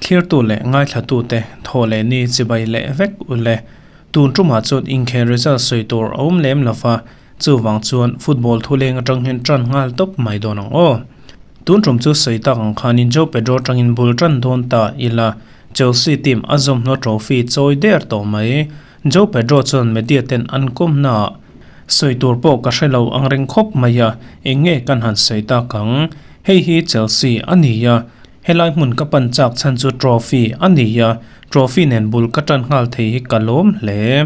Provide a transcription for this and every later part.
Thlirtu leh ngaithlatute thaw leh ni chibai leh vek u le. Tun tumah chuan inkhel result sawi tur a awm lem lo va, chuvang chuan football thuleng atang hian tan nghal tawp mai dawn ang aw. Tun tum chu sawi tak ang khanin Joe Pedro tangin bul tan dawn ta ila, Chelsea team a zawmhnaw trophy chawi der tawh mai. Joe Pedro chuan media ten an kawmnaah sawi tur pawh ka hre lo ang reng khawp mai a, eng nge kan han sawi tak ang? Hei hi Chelsea a ni a, helai hmun ka pan chak chhan chu trophy a ni a, trophy nen bul ka tan nghal thei hi ka lawm hle.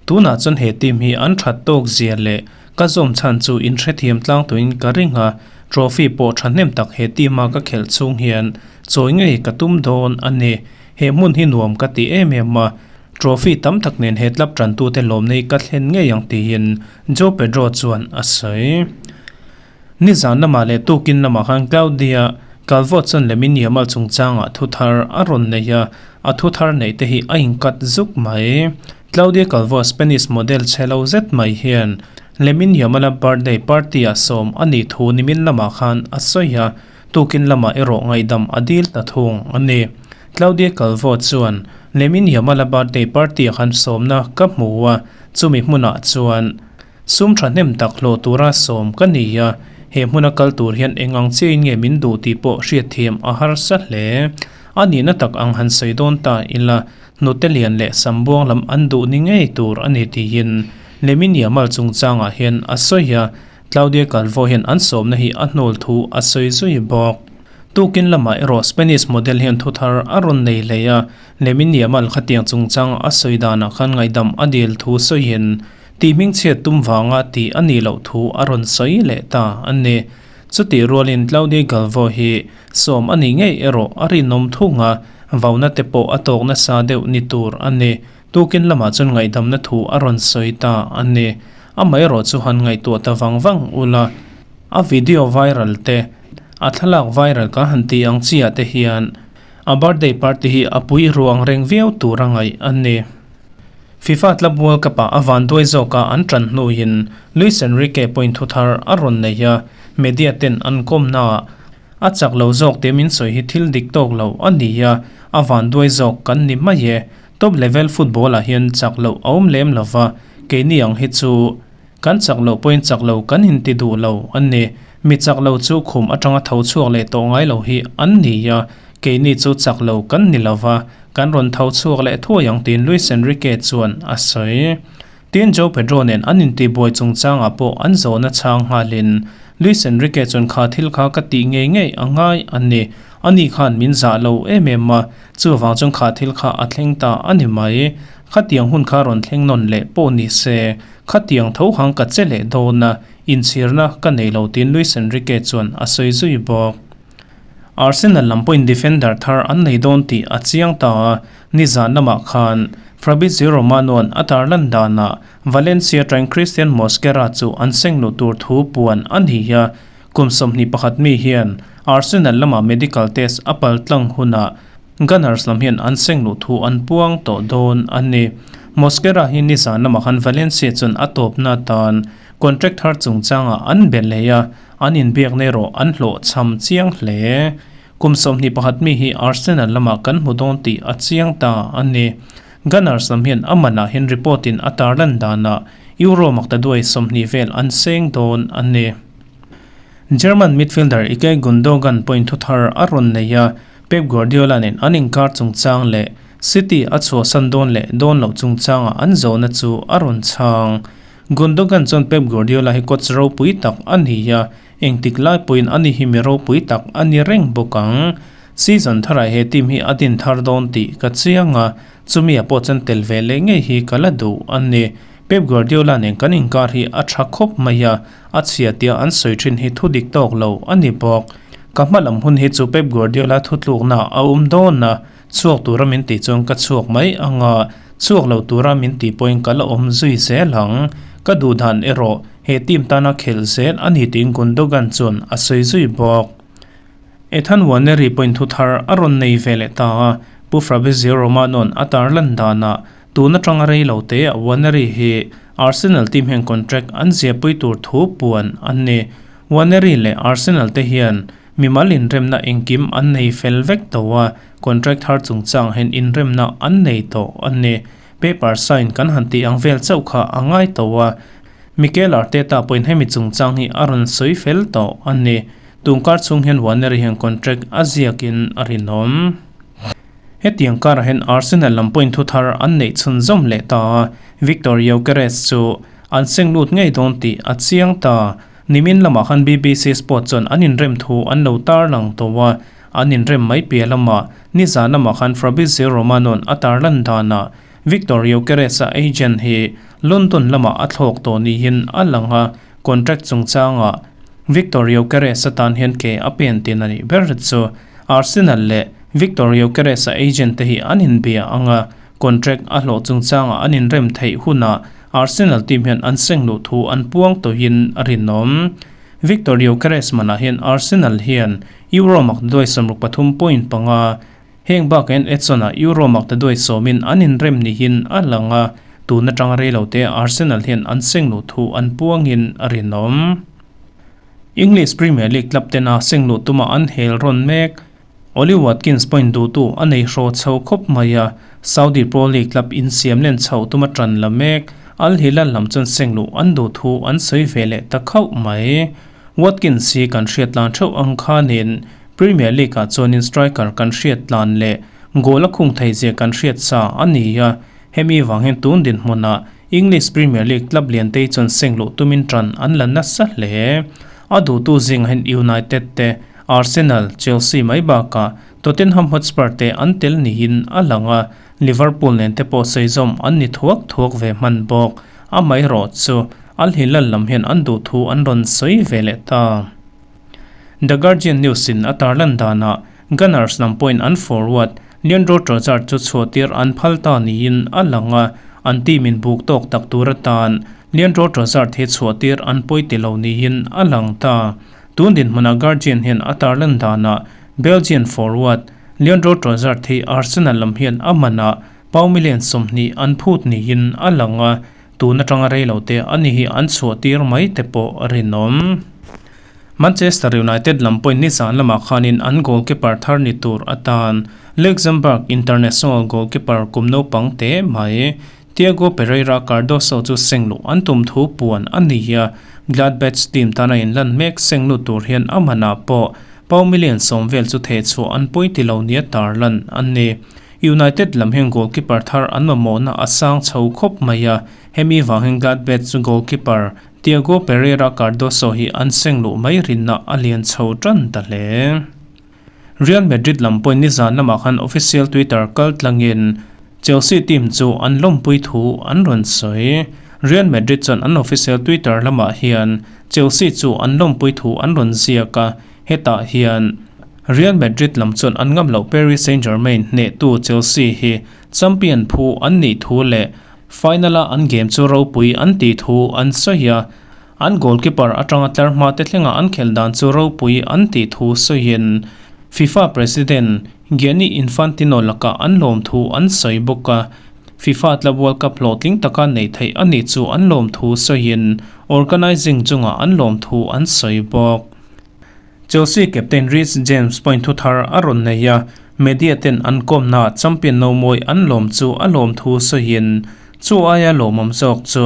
Tunah chuan he team hi an that tawk zia leh ka zawm chhan chu inhrethiam tlang tuin ka ring a, trophy pawh thahnem tak he team a ka khelh chhung hian chawi ngei ka tum dawn a ni. He hmun hi nuam ka ti em em a, trophy tam tak nen he club tantute lawmna hi ka thlen ngei ang tiin Joe Pedro chuan a sawi. Nizan lamah leh tukin lamah khan Claudia Calvo chuan Lamine Yamal chungchangah thu thar a rawn nei a, a thu thar neih te hi a inkat zuk mai. Claudia Calvo Spanish model chhe lo zet mai hian Lamine Yamal-a birthday party-ah sawm a nih thu nimin lamah khan a sawi a, tukin lamah erawh ngaihdam a dil ta thung a ni. Claudia Calvo chuan Lamine Yamal-a birthday party-ah khan sawmna ka hmu a, chumi hmunah chuan Sum thahnem tak hlawh tura sawm ka ni a, he hmuna kal tur hian eng ang chiahin nge min duh tih pawh hriatthiam a harsa hle. A nihna tak ang han sawi dawn ta ila, hnute lian leh sambuang lam an duh ni ngei tur a ni tiin Lemmy Yamal chungchangah hian a sawi a, Claudia Calvo hian an sawmna hi a hnawl thu a sawi zui bawk. Tukin lamah erawh Spanish model hian thuthar a rawn nei hlei a, Lemmy Yamal khatiang chungchang a sawi danah khan ngaihdam a dil thu sawiin Tih hmingchhiat tum vanga tih a nih loh thu a rawn sawi leh ta a ni. Chutih rualin Claudia Galvo hi sawm a nih ngei erawh a rinawm thung a, vauna te pawh a tawk nasa deuh ni tur a ni. Tukin lamah chuan ngaihdamna thu a rawn sawi ta a ni. Amaherawh chu han ngaihtuah ta vang vang ula, a video viral te, a thlalak viral kan han tih ang chiah te hian a birthday party hi a pui ruang reng viau tur a ngaih a ni. FIFA Club World Cup-ah a vanduai zawka an ṭan hnuin Luis Enrique pawhin thuthar a rawn nei a, media ten an kawmnaah a chak lo zawk tih min sawi hi thil dik tawk lo a ni a, a vanduai zawk kan ni mai e. Top level football-ah hian chak loh a awm lem lo va, keini ang hi chu kan chak loh pawhin chak lo kan inti duh lo a ni. Mi chak lo chu khum aṭanga tho chhuak leh tawh ngai lo hi an ni a, keini chu chak lo kan ni lo va, Kan rawn tho chhuak leh thuai ang tiin Luis Enrique chuan a sawi. Tin, Joe Pedro nen an intihbuai chungchangah pawh an zawhna chhang nghalin Luis Enrique chuan kha thil kha ka tih ngei ngei a ngai a ni. Ani khan min zah lo em em a, chuvang chuan kha thil kha a thleng ta a ni mai. Khatiang hun kha rawn thleng nawn leh pawh ni se, khatiang tho hang ka che leh dawn a, inchhirna ka nei lo tiin Luis Enrique chuan a sawi zui bawk. Arsenal lam pawhin defender thar an nei dawn tih a chiang ta a, nizan lamah khan Fabrizio Romano-a'n a tarlan danah Valencia atangin Christian Mosquera chu an seng luh tur thu puan a ni a, kum 21 mi hian Arsenal lamah medical test a pal tlang hunah Gunners lam hian an seng luh thu an puang tawh dawn a ni. Mosquera hi nizan lamah khan Valencia chuan a tawpna atan contract thar chungchangah an be leh a, An inbiakna erawh an hlawhchham chiang hle. Kum 21 mi hi Arsenal lamah kan hmu dawn tih a chiang ta a ni. Gunners lam hian a manah hian report in a tarlan danah Euro maktaduai 20 vel an seng dawn a ni. German midfielder Ilkay Gundogan pawhin thuthar a rawn nei a, Pep Guardiola nen an inkar chungchang leh City a chhuahsan dawn leh dawn loh chungchangah an zawhna chu a rawn chhang. Gundogan chuan Pep Guardiola hi coach ropui tak a ni a, engtik lai pawhin ani hi mi ropui tak a ni reng bawk ang. Season tharah he team hi a din thar dawn tih ka chiang a, chumi ah pawh chuan tel ve leh ngei hi ka la duh a ni. Pep Guardiola nen kan inkar hi a tha khawp mai a, a chhia tia an sawi thin hi thu dik tawk lo a ni bawk. Ka hma lam hun hi chu Pep Guardiola thutlukna a awm dawn a, Chhuak tura min tih chuan ka chhuak mai ang a, chhuak lo tura min tih pawhin ka la awm zui zel ang. Ka duh dan erawh he team tana khelh zel a ni tiin Gundogan chuan a sawi zui bawk. Ethan Nwaneri pawhin thu thar a rawn nei ve leh ta a, Pu Fabrizio Romano-a'n a tarlan danah tun atanga rei lo te Nwaneri hi Arsenal team hian contract an ziahpui tur thu puan an ni. Nwaneri leh Arsenal te hian mimal inremna engkim an nei fel vek tawh a, contract thar chungchang hian inremna an nei tawh a ni. Paper sign kan han tih ang vel chauh kha a ngai tawh a, Mikel Arteta pawhin hemi chungchang hi a rawn sawi fel tawh a ni. Tungkar chhung hian Nwaneri hian contract a ziakin a rinawm. Hetiang karah hian Arsenal lam pawhin thu thar an neih chhunzawm leh ta a, Viktor Gyokeres chu an seng lut ngei dawn tih a chiang ta. Nimin lamah khan BBC Sport chuan an inrem thu an lo tarlang tawh a, an inrem mai piah lamah nizan lamah khan Fabrizio Romano-a'n a tarlan danah Viktor Gyokeres-a agent hi London lamah a thlawk tawh niin a lang a, contract chungchangah Viktor Gyokeres-a tan hian ke a pen tin a nih ber chu. Arsenal leh Viktor Gyokeres-a agent te hi an inbia ang a, contract a hlawh chungchangah an inrem theih hunah Arsenal team hian an seng luh thu an puang tawhin a rinawm. Viktor Gyokeres manah hian Arsenal hian Euro mak duai 63 point panga, heng bakah hian Edson-a Euro mak duai sawmin an inrem nihin a lang a, tun atanga reilote Arsenal hian an seng luh thu an puangin a rinawm. English Premier League club tena seng luh tuma an hel rawn mek. Ollie Watkins pawhin duhtu a nei hraw chho khawp mai a, Saudi Pro League club insiam len chhoh tuma tan la mek. Al Hilal lam chuan seng luh an duh thu an sawi ve leh ta khauh mai. Watkins hi kan hriat tlan theuh ang khanin Premier League ah chuanin striker kan hriat tlan leh goal a khung thei zia kan hriat sa a ni a, hemi vang hian tun dinhmunah English Premier League club lian te chuan seng luh tumin tan an la nasa hle. A duhtu zingah hian United te, Arsenal, Chelsea mai bakah Tottenham Hotspur te an tel niin a lang a, Liverpool nen te pawh sawi zawm an ni thuak thuak ve hman bawk. Amaherawh chu Al Hilal lam hian an duh thu an rawn sawi ve leh ta. The Guardian News in a tarlan danah Gunners lam pawhin an forward Leandro Trossard chu chhuahtir an phal ta niin a lang a, an team in buk tawk tak tur atan Leandro Trossard hi chhuahtir an pawi ti lo niin a lang ta. Tun dinhmunah Guardian hian a tarlan danah Belgian forward Leandro Trossard hi Arsenal lam hian a manah pound million 20 an phut niin a lang a, tun atanga reilote ani hi an chhuahtir mai te pawh a rinawm. Manchester United lam pawhin nizan lamah khanin an goalkeeper thar ni tur atan Luxembourg international goalkeeper kum naupang te mai Tiago Pereira Cardoso chu seng luh an tum thu puan a ni a, Gladbach team tana inlan mek seng lut tur hian a manah pawh pound million 10 vel chu theh chhuah an pawi ti lo nia tarlan an ni. United lam hian goalkeeper thar an mamawhna a sang chho khawp mai a, hemi vang hian Gladbach goalkeeper Tiago Pereira Cardoso hi an seng luh mai rinna a lian chho tan ta hle. Real Madrid lam pawhin nizan lamah khan official Twitter kal tlangin Chelsea team chu an lawmpui thu an rawn sawi. Real Madrid chuan an official Twitter lamah hian Chelsea chu an lawmpui thu an rawn ziak a, hetah hian Real Madrid lam chuan an ngam loh Paris Saint-Germain hnehtu Chelsea hi champion phu an nih thu leh final-a an game chu ropui an tih thu an sawi a. An goalkeeper atanga tlar hma te thlenga an khelh dan chu ropui an tih thu sawiin FIFA President Gianni Infantino lakah an lawm thu an sawi bawk a. FIFA Club World Cup hlawhtling taka neih theih a nih chu an lawm thu sawiin organising chungah an lawm thu an sawi bawk. Chelsea captain Reece James pawhin thu thar a rawn nei a, media ten an kawmnaah champion no mawi an lawm chu a lawm thu sawiin chu aia lawmawm zawk chu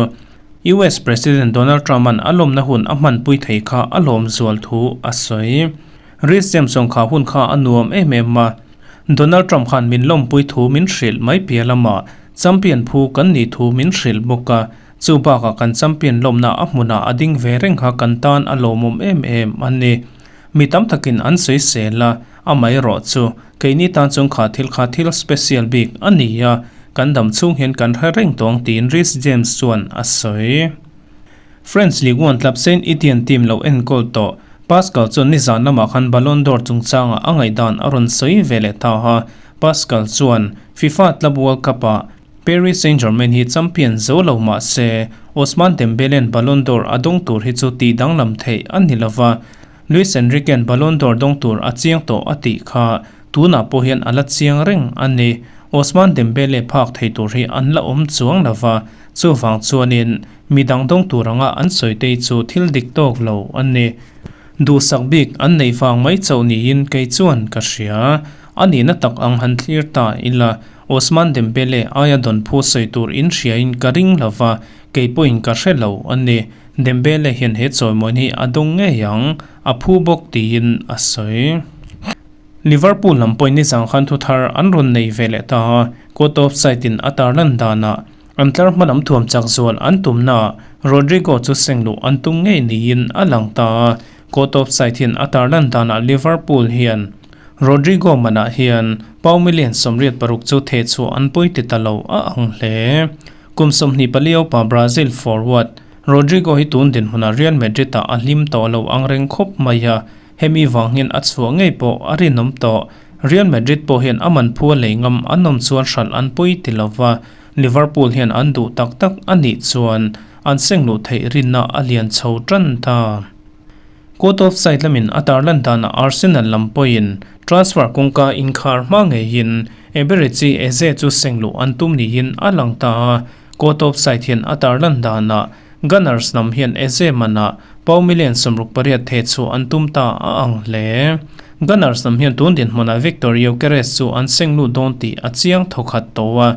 US President Donald Trump-a'n a lawmna hun a hmanpui thei kha a lawm zual thu a sawi. Reece James chuan kha hun kha a nuam em em a, Donald Trump khan min lawmpui thu min hrilh mai piah lamah champion phu kan nih thu min hrilh bawk a, Chu bakah kan champion lawmna a hmunah a ding ve reng kha kan tan a lawmawm em em a ni. Mi tam takin an sawi sel a, amaherawh chu keini tan chuan kha thil kha thil special bik a ni a, kan dam chhung hian kan hre reng tawng tiin Reece James chuan a sawi. French Ligue 1 club Saint-Etienne team lo enkawl tawh Pascal chuan nizan lamah khan Ballon d'Or chungchangah a ngaihdan a rawn sawi ve leh ta a, Pascal chuan FIFA Club World Cup-ah Paris Saint-Germain hi champion zo lo mah se, Ousmane Dembele-a'n Ballon d'Or a dawng tur hi chu tih danglam theih a ni lova, Luis Enrique-a'n Ballon d'Or dawng tur a chiang tawh a tih kha tunah pawh hian a la chiang reng a ni. Ousmane Dembele phak thei tur hi an la awm chuang lova, chuvang chuanin midang dawng tur anga an sawi te hi chu thil dik tawk lo a ni. Duhsak bik an neih vang mai chauh niin kei chuan ka hria. A nihna tak ang han thlir ta ila, Ousmane Dembele aia dawn phu sawi tur in hriain ka ring lo va, kei pawhin ka hre lo a ni. Dembele hian he chawimawi hi a dawng ngei ang, a phu bawk tiin a sawi. Liverpool lam pawhin nizang khan thu thar an rawn nei ve leh ta a, court of side in a tarlan danah an tlar hma lam thuam chak zual an tumnaah Rodrigo chu seng luh an tum ngei niin a lang ta a, court of side hian a tarlan danah Liverpool hian Rodrigo manah hian pau million 86 chu thehchhuah an pawi ti ta lo a ang hle. Kum 24 upa Brazil forward Rodrigo hi tun dinhmunah Real Madrid-ah a hlim tawh lo ang reng khawp mai a, Hemi vang hian a chhuah ngei pawh a rinawm tawh. Real Madrid pawh hian a man phu a lei ngam an awm chuan hralh an pawi ti lova, Liverpool hian an duh tak tak a nih chuan an seng luh theih rinna a lian chho tan ta. Court of side lamin a tarlan danah Arsenal lam pawhin transfer kawngka inkhar hma ngeiin Eberechi Eze chu seng luh an tum niin a lang ta a, Court of side hian a tarlan danah Gunners lam hian Eze manah pau million 68 theh chhuah an tum ta a ang hle. Gunners lam hian tun dinhmunah Viktor Gyokeres chu an seng lut dawn tih a chiang thawkhat tawh a,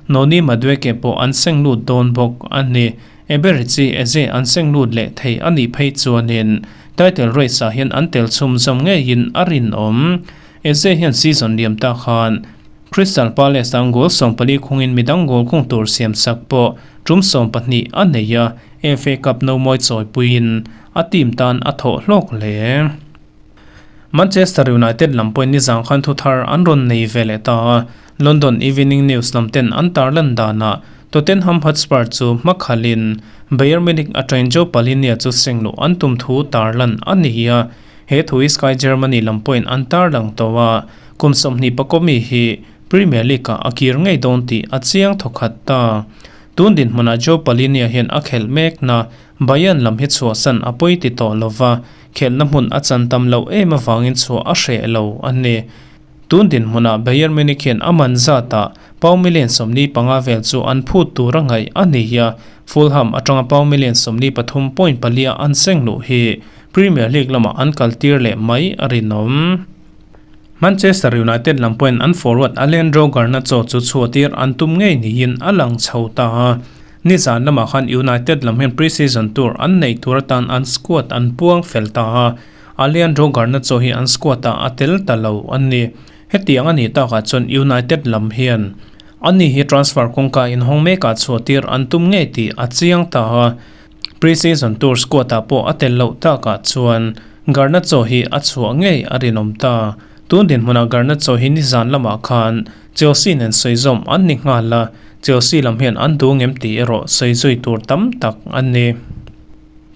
Noni Madueke pawh an seng lut dawn bawk a ni. Eberechi Eze an seng lut leh thei a nih phei chuanin title race ah hian an tel chhum zawm ngeiin a rinawm. Eze hian season liam ta khan Crystal Palace ang goal 14 khungin midang goal khung tur siam sak pawh tum 12 a nei a, FA Cup no mawi chawipuiin a team tan a thawh hlawk hle. Manchester United lam pawhin nizang khan thu thar an rawn nei ve leh ta a, London Evening News lam ten an tarlan danah Tottenham Hotspur chu hmakhalin Bayern Munich atangin Joe Palhinha chu seng luh an tum thu tarlan a ni a, he thu hi Sky Germany lam pawhin an tarlang tawh a, kum 20 mi hi Premier League-ah a kir ngei dawn tih a chiang thawkhat ta. Tun dinhmunah Joe Palhinha hian a khelh mekna Bayern lam hi chhuahsan a pawi ti tawh lova, khelhna hmun a chan tam loh em avangin chhuah a hreh lo a ni. Tun dinhmunah Bayern Munich hian a man zatah pau million 45 vel chu an phut tur a ngaih a ni a, Fulham atanga pau million 43.4 an seng luh hi Premier League lamah an kaltir leh mai a rinawm. Manchester United lam pawhin an forward Alejandro Garnacho chu chhuahtir an tum ngei niin a lang chho ta a. Nizan lamah khan United lam hian pre-season tour an neih tur atan an squad an puang fel ta a, Alejandro Garnacho hi an squad ah a tel ta lo a ni. Hetiang a nih takah chuan United lam hian ani hi transfer kawngka inhawng mekah chhuahtir an tum ngei tih a chiang ta a. Pre-season tour squad ah pawh a tel loh takah chuan Garnacho hi a chhuah ngei a rinawm ta. Tun dinhmunah Garnacho hi nizan lamah khan Chelsea nen sawi zawm an ni nghal a, Chelsea lam hian an duh ngem tih erawh sawi zui tur tam tak a ni.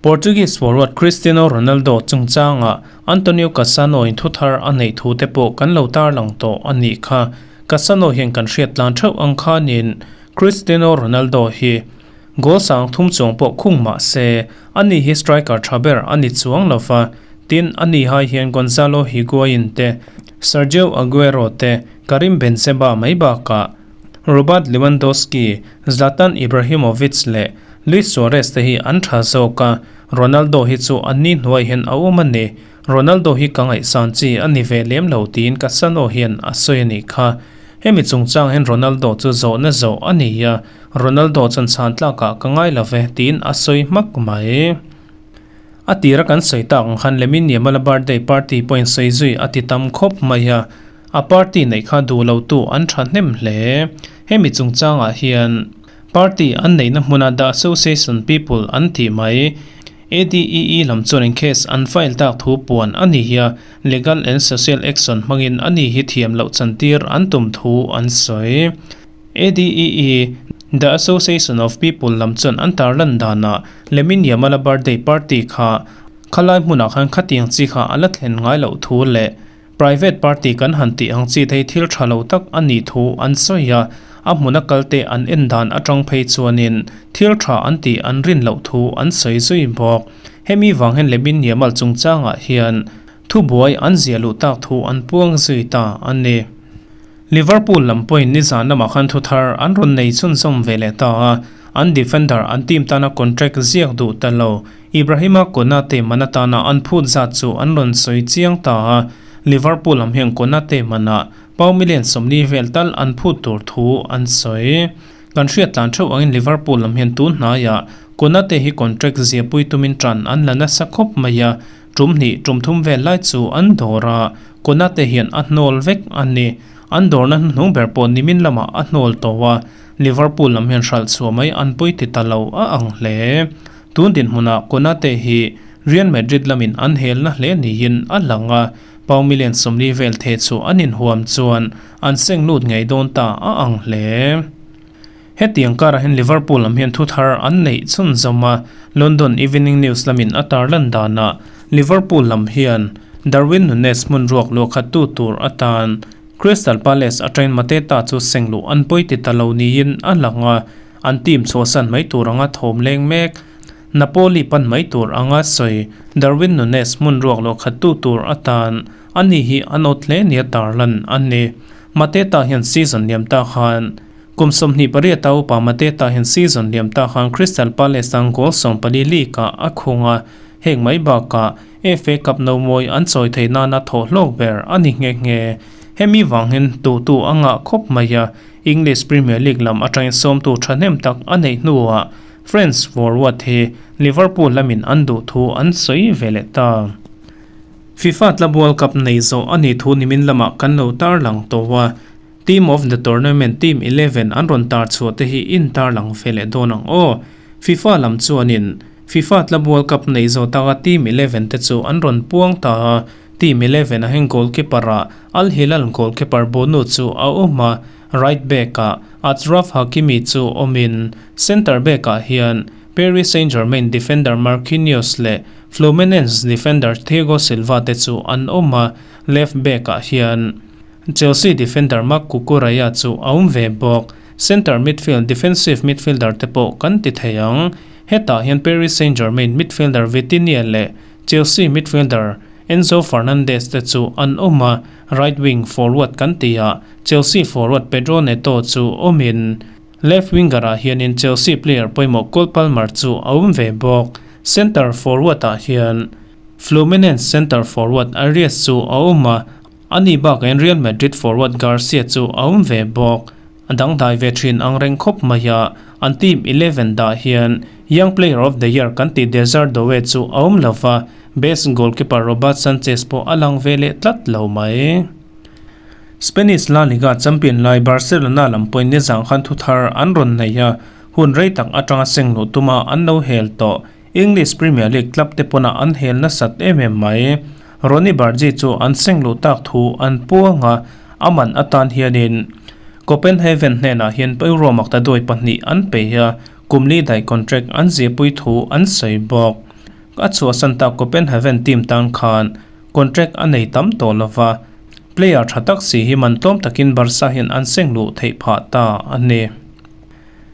Portuguese forward Cristiano Ronaldo chungchangah Antonio Cassano in thuthar a neih thu te pawh kan lo tarlang tawh a nih kha. Cassano hian kan hriat tlan theuh ang khanin Cristiano Ronaldo hi goal sang thum chuang pawh khung mah se, ani hi striker tha ber a ni chuang lova, tin ani hai hian Gonzalo Higuain te, Sergio Aguero te, Karim Benzema mai bakah Robert Lewandowski, Zlatan Ibrahimovic leh Luis Suarez te hi an tha zawk a, Ronaldo hi chu anni hnuai hian a awm a ni. Ronaldo hi ka ngaihsan chi a ni ve lem lo tiin Cassano hian a sawi a nih kha. Hemi chungchang hian Ronaldo chu zawhna zawh a ni a, Ronaldo chuan chhan tlakah ka ngai lo ve tiin a sawi hmak mai. A tira kan sawi tak ang khan Lamine Yamal-a birthday party pawhin sawi zui a ti tam khawp mai a, a party neih kha duh lo tu an tha hnem hle. Hemi chungchangah hian party an neihna hmuna The Association People an tih mai. ADEE lam chuanin case an file tak thu puan a ni hi a, legal and social action hmangin a ni hi thiam loh chantir an tum thu an sawi. ADEE, The Association of People lam chuan an tarlan danah Lamine Yamal-a birthday party kha khalai hmunah khan khatiang chi kha a la thlen ngai loh thu leh private party kan han tih ang chi thei thil tha lo tak a nih thu an sawi a, a hmuna kalte an en dan atang phei chuanin thil tha an tih an rin loh thu an sawi zui bawk. Hemi vang hian Lamine Yamal chungchangah hian thubuai an ziah luh tak thu an puang zui ta a ni. Liverpool lam pawhin nizan lamah khan thu thar an rawn nei chhunzawm ve leh ta a, an defender an team tana contract ziak duh ta lo Ibrahima Konate man atana an phut zat chu an rawn sawi chiang ta a, Liverpool lam hian Konate manah pound million 40 vel tal an phut tur thu an sawi. Kan hriat tlan theuh angin Liverpool lam hian tun hnaiah Konate hi contract ziahpui tumin tan an la nasa khawp mai a, tum hnih tum thum vel lai chu an dawr a, Konate hian a hnawl vek a ni. An dawrna hnuhnung ber pawh nimin lamah a hnawl tawh a, Liverpool lam hian hralh chhuah mai an pawi ti ta lo a ang hle. Tun dinhmunah Konate hi Real Madrid lamin an helna hle niin a lang a, pound million 40 vel theh chu an inhuam chuan an seng lut ngei dawn ta a ang hle. Hetiang karah hian Liverpool lam hian thu thar an neih chhunzawm a, London Evening News lamin a tarlan danah Liverpool lam hian Darwin Nunez hmun ruak luahkhattu tur atan Crystal Palace atangin Mateta chu seng luh an pawi ti ta lo niin a lang a, an team chhuahsan mai tur anga thawm leng mek. Napoli pan mai tur anga sawi Darwin Nunez hmun ruak luahkhattu tur atan ani hi an awt hle nia tarlan a ni. Mateta hian season liam ta khan Kum 28 a upa Mateta hian season liam ta khan Crystal Palace ang goal 14 league ah a khung a, heng mai bakah FA Cup no mawi an chawi thei nana thawh hlawk ber a ni nghe nghe. Hemi vang hian tutu a ngah khawp mai a, English Premier League lam atangin sawmtu thahnem tak a neih hnuah French forward hi Liverpool lamin an duh thu an sawi ve leh ta. FIFA Club World Cup nei zawh a nih thu nimin lamah kan lo tarlang tawh a, Team of the tournament team 11 an rawn tar chhuah te hi in tarlang ve leh dawn ang aw. FIFA lam chuanin FIFA Club World Cup nei zawh taka team 11 te chu an rawn puang ta a, team 11 a heng goalkeeper ah Al Hilal goalkeeper Bounou chu a awm a, right back ah Achraf Hakimi chu awmin centre back ah hian Paris Saint-Germain defender Marquinhos leh Fluminense defender Thiago Silva te chu an awm a, left back ah hian Chelsea defender Marc Cucurella chu a awm ve bawk. Centre midfield defensive midfielder te pawh kan ti thei ang. Hetah hian Paris Saint-Germain midfielder Vitinha leh Chelsea midfielder Enzo Fernandez te chu an awm a, right wing forward kan ti a, Chelsea forward Pedro Neto chu awmin left winger ah hianin Chelsea player pawimawh Cole Palmer chu a awm ve bawk. Centre forward ah hian Fluminense centre forward Arias chu a awm a, Ani bakain Real Madrid forward Garcia chu a awm ve bawk. A dangdai ve thin ang reng khawp mai a, an team 11 dah hian Young Player of the Year kan tih Desire Doue chu a awm lo va, best goalkeeper Robert Sanchez pawh a lang ve leh tlat lo mai. Spanish La Liga champion lai Barcelona lam pawhin nizang khan thu thar an rawn nei a, hun rei tak atanga seng luh tuma an lo hel tawh. English Premier League club te pawnah an hel nasat em em mai. Ronny Bargi chu an seng luh tak thu an puang a, a man atan hianin Copenhagen hnenah hian euro makta duai pahnih an pe a, kum li daih contract an zirpui thu an sawi bawk. A chhuahsan tak Copenhagen team tan khan contract a nei tam tawh lova, player tha tak si hi man tlawm takin Barca hian an seng luh theih phah ta a ni.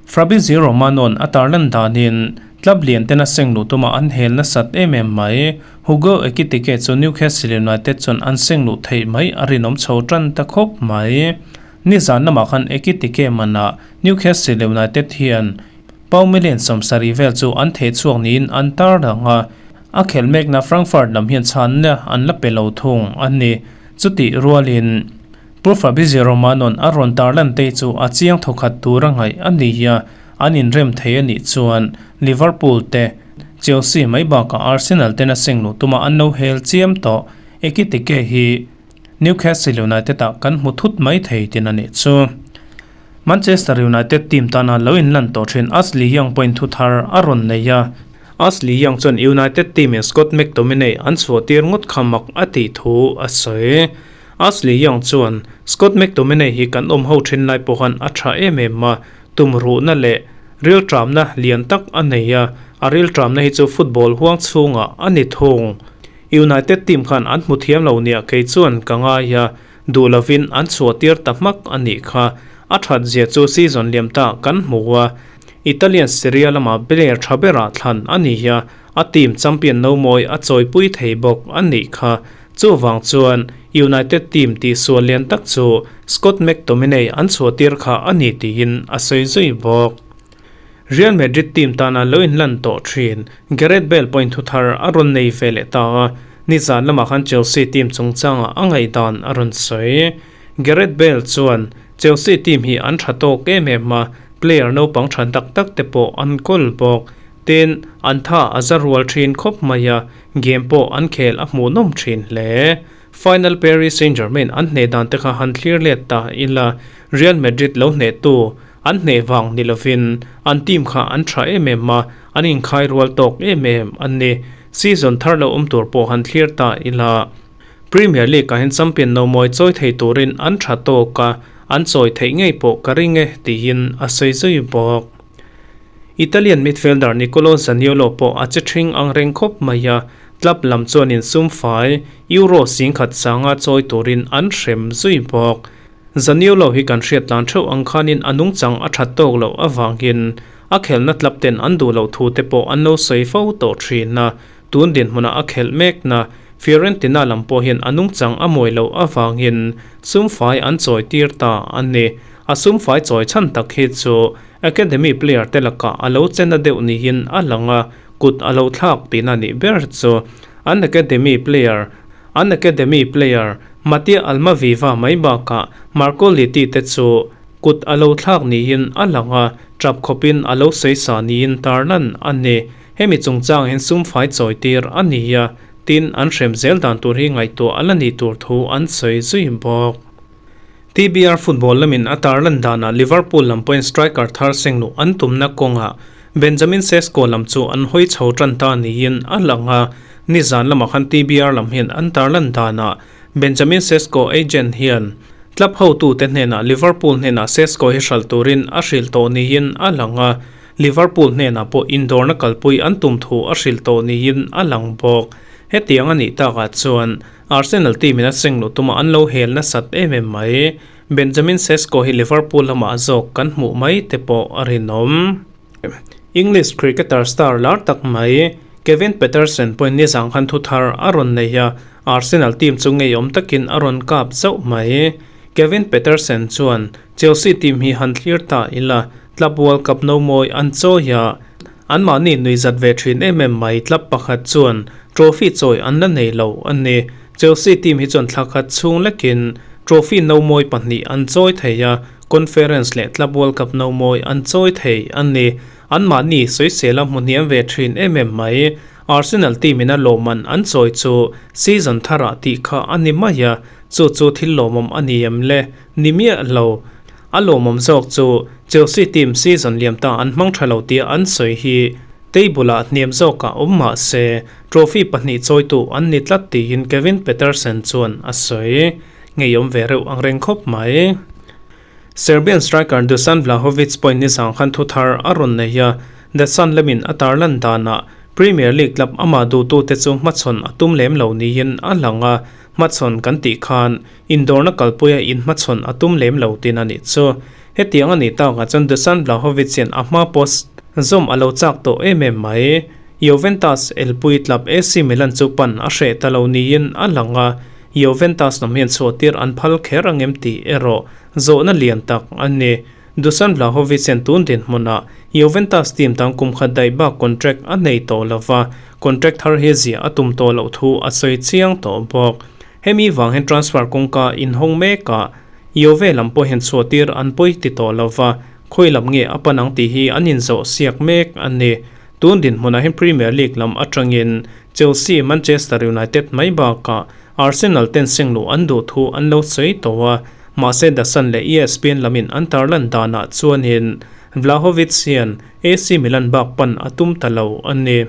Fabrizio Romano'n a tarlan danin club lian tena seng luh tuma an hel nasat em em mai. Hugo Ekitike chu Newcastle United chuan an seng luh theih mai a rinawm chho tan ta khawp mai. Nizan lamah khan Ekitike manah Newcastle United hian pound million 70 vel chu an theh chhuak niin an tarlang a, a khelh mekna Frankfurt lam hian chhanna an la pe lo thung a ni. Chutih rualin. Pu Fabrizio Romano'n a rawn tarlan te chu a chiang thawkhat tur a ngaih a ni a, an inrem thei a nih chuan Liverpool te, Chelsea mai bakah Arsenal ten a seng luh tuma an lo hel chiam tawh. Ekitike hi Newcastle United ah kan hmu thut mai thei tin a nih chu. Manchester United team tana lo inlan tawh thin Ashley Young pawhin thu thar a rawn nei a, Ashley Young chuan United team in Scott McTominay an chhuah tir ngawt kha mak a tih thu a sawi. Ashley Young chuan, Scott McTominay hi kan awm ho thin lai pawh khan a tha em em a, tum ruhna leh ril tramna lian tak a nei a, a ril tramna hi chu football huang chhungah a ni thung. United team khan an hmu thiam lo nia kei chuan ka ngai a, duh lovin an chhuah tir ta hmak a nih kha. A that zia chu season liam ta kan hmu a, Italian Serie A lama player tha berah thlan a ni a, a team champion no mawi a chawipui thei bawk a nih kha. Chuvang chuan United team tihsual lian tak chu Scott McTominay an chhuah tir kha a ni tiin a sawi zui bawk. Real Madrid team tana lo inlan tawh thin Gareth Bale pawhin thuthar a rawn nei ve leh ta a, nizan lamah khan Chelsea team chungchangah a ngaihdan a rawn sawi. Gareth Bale chuan, Chelsea team hi an tha tawk em em a, player naupang tha tak tak te pawh an kawl bawk. Tin, an tha a za rual thin khawp mai a, game pawh an khel a hmuhnawm thin hle. Final Paris Saint-Germain an hneh dan te kha han thlir let ta ila, Real Madrid lo hnehtu an hneh vang ni lovin an team kha an tha em em a, an inkhai rual tawk em em a ni. Season thar lo awm tur pawh han thlir ta ila, Premier League ah hian champion no mawi chawi thei turin an tha tawk a, an chawi theih ngei pawh ka ring e tiin a sawi zui bawk. Italian midfielder Nicolo Zaniolo pawh a che ṭhing ang reng khawp mai a, club lam chuanin sum fai Euro 10,000 sanga chawi turin an hrem zui bawk. Zaniolo hi kan hriat tlan theuh ang khanin a nungchang a ṭhat tawk loh avangin a khelhna club ten an duh loh thu te pawh an lo sawi fo tawh ṭhin a, tun dinhmunah a khelh mekna Fiorentina lam pawh hian a nungchang a mawi loh avangin sum fai an chawi tir ta a ni. A sum fai chawi chhan tak hi chu Academy player te lakah a lo che na deuh niin a lang a, kut a lo thlak tihna nih ber chu an academy player an academy player Mattia Almaviva mai bakah Marco Litti te chu kut a lo thlak niin a lang a, tap khawpin a lo sawi sa niin tarlan a ni. Hemi chungchang hian sum fai chawi tir a ni a, tin an hrem zel dan tur hi ngaihtuah a la nih tur thu an sawi zui bawk. TBR football lamin a tarlan danah Liverpool lam pawhin striker thar sengluh an tumna kawngah Benjamin Sesko lam chu an hawi chho tan ta niin a lang a, nizan lamah khan TBR lam hian an tarlan danah Benjamin Sesko agent hian club hotute hnenah Liverpool hnenah Sesko hi hralh turin a hrilh tawh niin a lang a, Liverpool hnenah pawh indawrna kalpui an tum thu a hrilh tawh niin a lang bawk. Hetiang a nih takah chuan Arsenal team in a seng luh tuma an lo hel nasat em em mai. Benjamin Sesko hi Liverpool lamah zawk kan hmuh mai te pawh a rinawm. English cricketer star lar tak mai Kevin Pietersen pawhin nizang khan thu thar a rawn nei a, Arsenal team chu ngeiawm takin a rawn kap zauh mai. Kevin Pietersen chuan Chelsea team hi han thlir ta ila, Club World Cup no mawi an chawi a, anmahni nuihzat ve thin em em mai club pakhat chuan trophy chawi an la nei lo a ni. Chelsea team hi chuan thla khat chhung lekin trophy no mawi pahnih an chawi thei a, Conference leh Club World Cup no mawi an chawi thei a ni. Anmahni sawisela hmu hniam ve thin em em mai. Arsenal team in a lawmman an chawi chu season tharah tih kha a ni mai a, chu chu thil lawmawm a ni em le? Ni miah lo. A lawmawm zawk chu Chelsea team season liam ta an hmang tha lo tia an sawi hi table ah hniam zawkah awm mah se trophy pahnih chawitu an ni tlat tiin Kevin Pietersen chuan a sawi. Ngeiawm ve reuh ang reng khawp mai. Serbian striker Dusan Vlahovic pawhin nizang khan thu thar a rawn nei a, The Sun lamin a tarlan danah Premier League club amah duhtute chu hmachhawn a tum lem lo niin a lang a, hmachhawn kan tih khan Indawrna kalpuia inhmachhawn a tum lem lo tin a nih chu. Hetiang a nih takah chuan Dusan Vlahovic hian a hma post zawm a lo chak tawh em em mai. Juventus elpui club AC Milan chu pan a hreh ta lo niin a lang a, Juventus lam hian chhuahtir an phal kher ang em tih erawh zawhna lian tak a ni. Dusan Vlahovic hian tun dinhmunah Juventus team tan kum khat daih bak contract a nei tawh lo va, contract thar hi ziah a tum tawh loh thu a sawi chiang tawh bawk. Hemi vang hian transfer kawngka inhawng mekah Juve lam pawh hian chhuahtir an pawi ti tawh lo va, khawi lam nge a pan ang tih hi an inzawh siak mek a ni. Tun dinhmunah hian Premier League lam atangin Chelsea, Manchester United mai bakah Arsenal ten sengluh an duh thu an lo sawi tawh a, mahse The Sun leh ESPN lamin an tarlan danah chuanin Vlahovic hian AC Milan bak pan a tum ta lo a ni.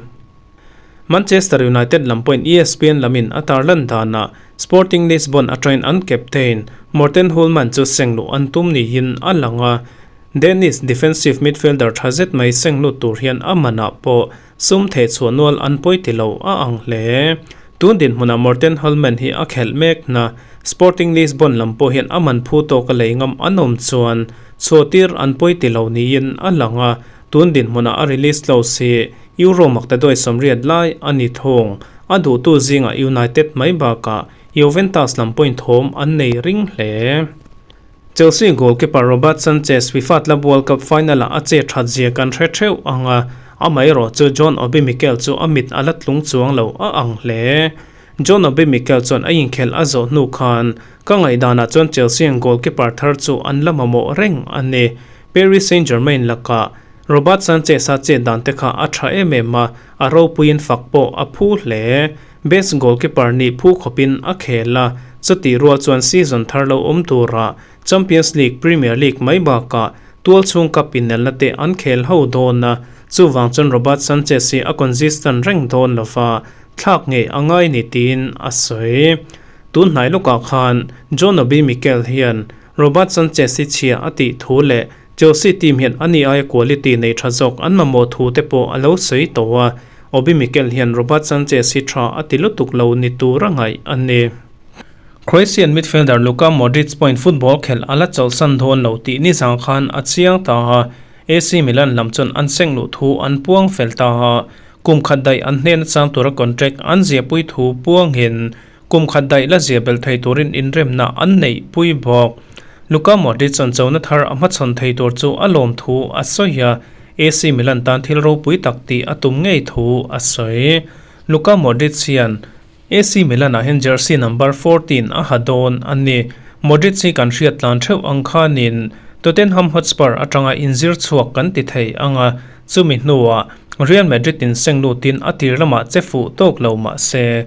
Manchester United lam pawhin ESPN lamin a tarlan danah Sporting Lisbon atangin an captain Morten Hjulmand chu sengluh an tum niin a lang a, Danish defensive midfielder tha zet mai senglut tur hian a manah pawh sum thehchhuah nual an pawi ti lo a ang hle. Tun dinhmunah Morten Hjulmand hi a khelh mek na Sporting Lisbon lam pawh hian a man phu tawk a lei ngam an awm chuan chhuahtir an pawi ti lo niin a lang a, tun dinhmunah a release clause hi Euro maktaduai 80 lai a ni thung. A duhtu zingah United mai bakah Juventus lam point thawm an nei ring hle. Chelsea goalkeeper Robert Sanchez FIFA Club World Cup final-ah a che that zia kan hre theuh ang a, amaherawhchu John Obi Mikel chu a mit a la tlung chuang lo a ang hle. John Obi Mikel chuan a inkhelh a zawh hnu khan, Ka ngaihdanah chuan Chelsea ang goalkeeper thar chu an la mamawh reng a ni. Paris Saint-Germain lakah Robert Sanchez-a chet dan te kha a tha em em a, a ropuiin fak pawh a phu hle. Best goalkeeper nih phu khawpin a khel a, chutih rual chuan season thar lo awm turah Champions League, Premier League mai bakah tualchhung cup inelna te an khel ho dawn a, chuvang chuan Robert Sanchez hi a consistent reng dawn lova thlak ngei a ngai ni tiin a sawi. Tun hnai lawkah khan John Obi Mikel hian Robert Sanchez hi chhia a tih thu leh Chelsea team hian ani aia quality nei tha zawk an mamawh thu te pawh a lo sawi tawh a, Obi Mikel hian Robert Sanchez hi tha a ti lutuk lo ni tur a ngaih a ni. Croatian midfielder Luka Modric pawhin football khelh a la chawlhsan dawn lo tih nizang khan a chiang ta a, AC Milan lam chuan an seng luh thu an puang fel ta a, kum khat daih an hnena chang tura contract an ziahpui thu puangin Kum khat daih la zia belh thei turin inremna an neih pui bawk. Luka Modric chuan chona thar a hmachhawn thei tur chu a lawm thu a sawi a, AC Milan tan thil ropui tak tih a tum ngei thu a sawi. Luka Modric hian AC Milan ah hian jersey number 14 a ha dawn a ni. Modric hi kan hriat tlan theuh ang khanin Tottenham Hotspur atanga inzir chhuak kan ti thei ang a, chumi hnuah Real Madrid in seng lutin a tir lamah che fuh tawk lo mah se,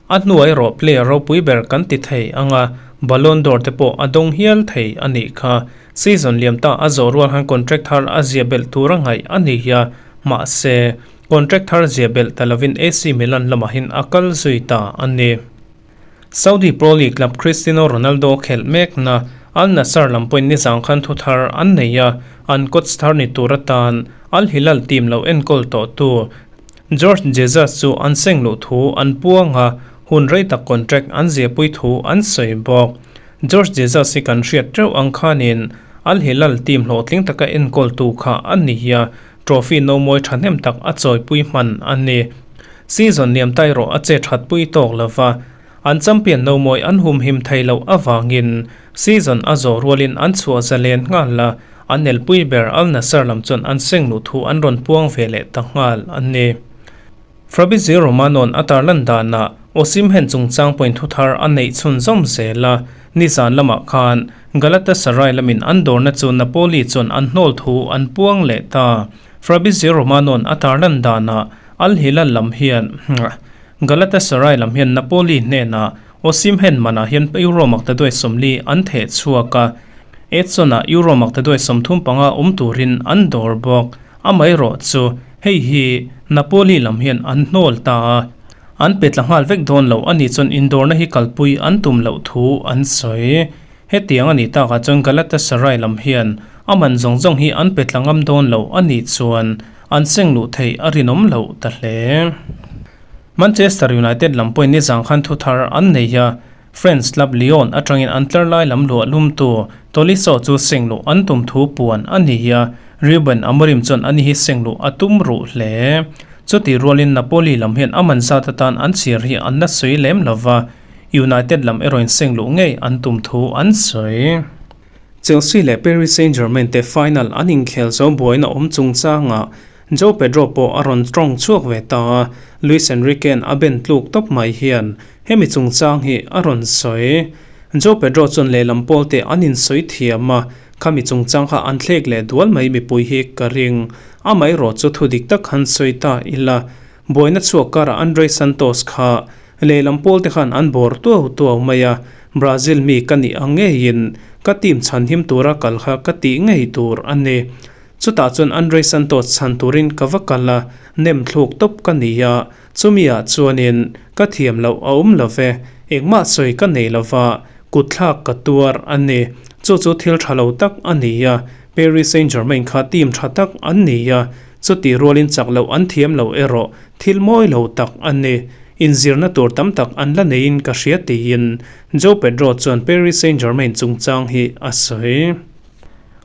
A hnuai erawh player ropui ber kan ti thei ang a, Ballon d'Or te pawh a dawng hial thei a nih kha. Season liam ta a zawh rual khan contract thar a zia belh tur a ngaih a ni a, mahse, contract thar zia belh ta lovin AC Milan lamahin a kal zui ta a ni. Saudi Pro League club Cristiano Ronaldo khelh mekna Al Nassr lam pawhin nizang khan thu thar an nei a, an coach thar ni tur atan Al Hilal team lo enkawl tawhtu George Jesus chu an seng luh thu an puang a, hun rei tak contract an ziahpui thu an sawi bawk. George Jesus hi kan hriat teuh ang khanin Al Hilal team hlawhtling taka enkawltu kha a ni a, trophy no mawi thahnem tak a chawipui hman a ni. Season liam tai rawh a che thatpui tawk lova, an champion no mawi an humhim thei loh avangin season a zawh rualin an chhuah zalen nghal a, An elpui ber Al Nassr lam chuan an seng luh thu an rawn puang ve leh ta nghal a ni. Fabrizio Romano-a'n a tarlan danah Osimhen chungchang pawhin thu thar a neih chhunzawm zel a, nizan lamah khan Galatasaray lamin an dawrna chu Napoli chuan an hnawl thu an puang leh ta. Fabrizio Romano-a'n a tarlan danah Al Hilal lam hian Galatasaray lam hian Napoli hnenah Osimhen manah hian Euro maktaduai 40 an theh chhuak a, Edson-ah Euro maktaduai 35 awm turin an dawr bawk. Amaherawh chu hei hi Napoli lam hian an hnawl ta a, an pe tla nghal vek dawn lo a nih chuan indawrna hi kalpui an tum loh thu an sawi. Hetiang a nih takah chuan Galatasaray lam hian a man zawng zawng hi an pe tla ngam dawn lo a nih chuan an seng luh theih a rinawm loh ta hle. Manchester United lam pawhin nizang khan thu thar an nei a, French club Lyon atangin an tlar lai lam luah lumtu Tolisso chu seng luh an tum thu puan a ni a, Ruben Amorim chuan ani hi seng luh a tum ruh hle. Chutih rualin Napoli lam hian a man zat atan an chhir hi an la sawi lem lo va, United lam erawhin seng luh ngei an tum thu an sawi. Chelsea leh Paris Saint-Germain te final an inkhel zo buaina awm chungchangah Joe Pedro pawh a rawn tawng chhuak ve ta a, Luis Enrique-a'n a ben tluk tawp mai hian hemi chungchang hi a rawn sawi. Joe Pedro chuan lehlam pawlte an insawi thiam a, khami chungchang kha an thlek leh dual mai mipui hi ka ring. Amaherawh chu thu dik tak han sawi ta ila, buaina chhuak karah Andre Santos kha lehlam pawlte khan an bawr tuau tuau mai a, Brazil mi ka nih ang ngeiin ka team chhanhim tura kal kha ka tih ngei tur a ni. Chutah chuan Andrei Santos chhan turin ka va kal a, nem thluk tawp ka ni a, chumiah chuanin ka thiam loh a awm lo ve, engmah sawi ka nei lo va, kutthlak ka tuar a ni. Chu chu thil tha lo tak a ni a, Paris Saint-Germain kha team tha tak an ni a, chutih rualin chak loh an thiam lo erawh thil mawi lo tak a ni. Inzirna tur tam tak an la neiin ka hria tiin Joe Pedro chuan Paris Saint-Germain chungchang hi a sawi.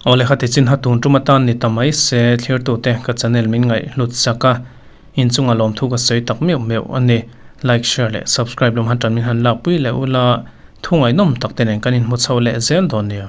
Aw le khati chin ha tun tum atan ni ta mai se thlirtute ka channel min ngaih hlut sak a, inchunga lawmthu ka sawi tak meuh meuh a ni. Like, share leh subscribe lawm han tan min han lakpui leh ula, thu ngaihnawm tak te nen kan inhmu chho leh zel dawn nia.